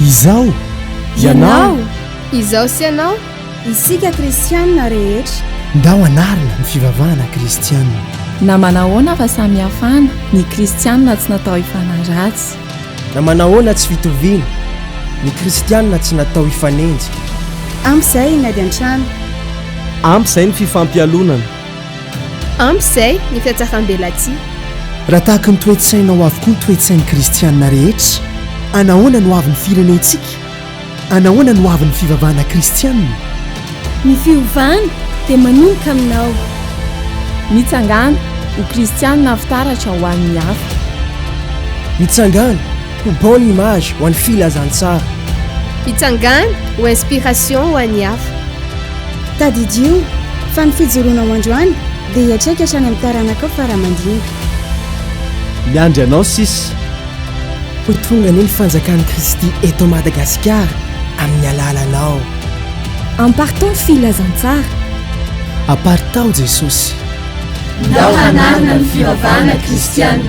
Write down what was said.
Izaho, Ianao. Izaho sy ianao. Isika kristianina rehetra. Ndao hanarina ny fivavahana kristianina. Na manahoana fa samy hafana, ny kristianina tsy natao hifanaratsy. Na manahoana tsy fitoviana, ny kristianina tsy natao hifanenjika. Ampy izay ny ady an-trano. Ampy izay ny fifampialonana. Ampy izay ny fiatsaram-belatsihy. Raha tahaky ny toe-tsainao avokoa ny toe-tsain'ny kristianina rehetra, anahoana no avin'ny firenentsika? Anahoana no avin'ny fivavahana kristianina? Ny fiovana dia manomboka aminao. Mitsangàna ho kristianina fitaratra ho an'ny hafa. Mitsangàna ho bonne image ho an'ny filazantsara. Mitsangàna ho inspiration ho an'ny hafa. Tadidio fa ny fijoroanao androany dia hiantraika hatrany amin'ny taranakao fara aman-dimby. Miandry anao sisa. Ho tonga anie ny fanjakan'i Kristy eto Madagasikara amin'ny alalanao. Ampartao ny filazantsara. Aparitao Jesosy. Ndao hanarina ny fivavahana kristiana.